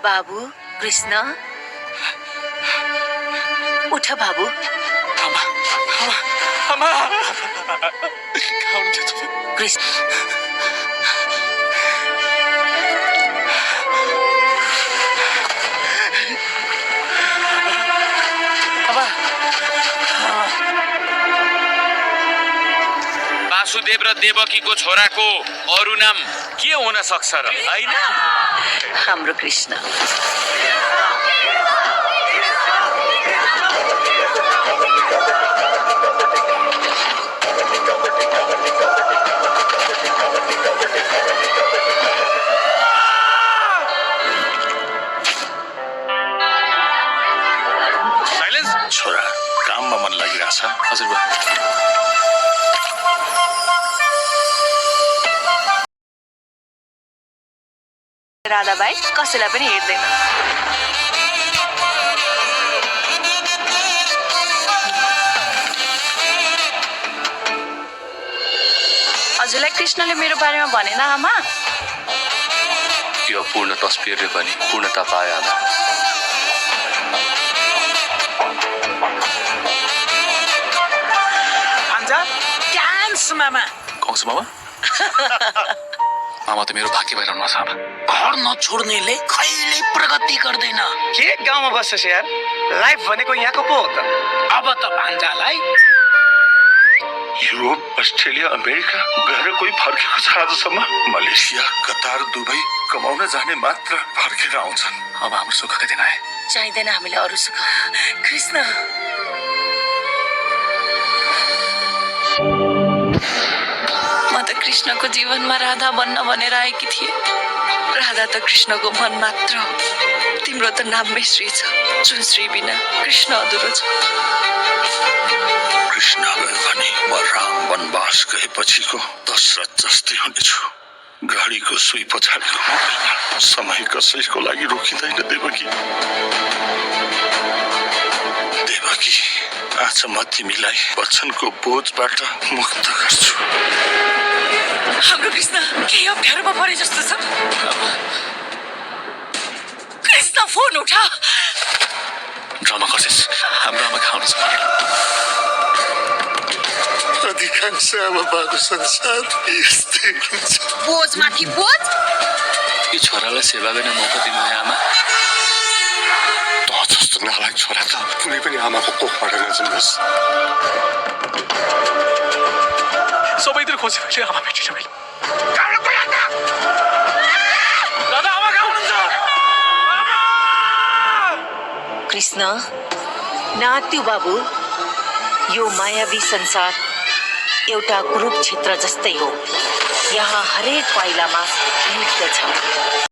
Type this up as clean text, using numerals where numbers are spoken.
बाबु कृष्ण उठ बाबु आमा कृष्ण वासुदेव र देवकीको छोराको अरु नाम के हुन सक्छ र हैन हाम्रो कृष्ण साइलेन्स छोरा काममा मन लागिरहेछ हजुर बा राधाबाई कसैलाई पनि हेर्दैन हजुरलाई कृष्णले मेरो बारेमा भनेन आमा यो पूर्ण तस्बिरले पनि पूर्णता पायो आमा भान्जा डान्स मामा कौश मामा मामा त मेरो भाग्य भइरहनु छ आमा घर नछोड्नेले कहिले प्रगति गर्दैन के गाउँमा बस्छस् यार लाइफ भनेको यहाँको पो हो त अब त भान्जालाई युरोप अस्ट्रेलिया अमेरिका गएर कोही फर्केको छ आजसम्म मलेसिया कतार दुबई कमाउन जाने मात्र फर्केर आउँछन् अब हाम्रो सुखका दिन आए चाहिँदैन हामीले अरू सुख कृष्ण म त कृष्णको जीवनमा राधा बन्न भनेर आएकी थिएँ राधा त कृष्णको मन मात्र हो तिम्रो त नाममै श्री छ जुन श्री बिना कृष्ण अधुरो छ कृष्ण गयो भने म राम वनवास गएपछिको दशरथ जस्तै हुनेछु घडीको सुई पछाडिको मकैमा समय कसैको लागि रोकिँदैन देवकी देवकी आज म तिमीलाई वचनको बोझबाट मुक्त गर्छु हाम्रो कृष्ण केही अप्ठ्यारोमा परे जस्तो छ कृष्ण फोन उठा ड्रामा गर्छस् हाम्रो आमा खाउनु छ अधिकांश आमाबाको संसार यस्तै हुन्छ बोझ माथि बोझ यो छोरालाई सेवा गर्ने मौका दिनु है आमा त जस्तो नालायक छोरा त कुनै पनि आमाको कोखबाट नजन्मोस् सबैतिर खोज्यो मैले आमा भेटिन मैले दादा आमा कहाँ हुनुहुन्छ कृष्ण नात्यु बाबु यो मायावी संसार एउटा कुरुक्षेत्र जस्तै हो यहाँ हरेक पाइलामा युद्ध छ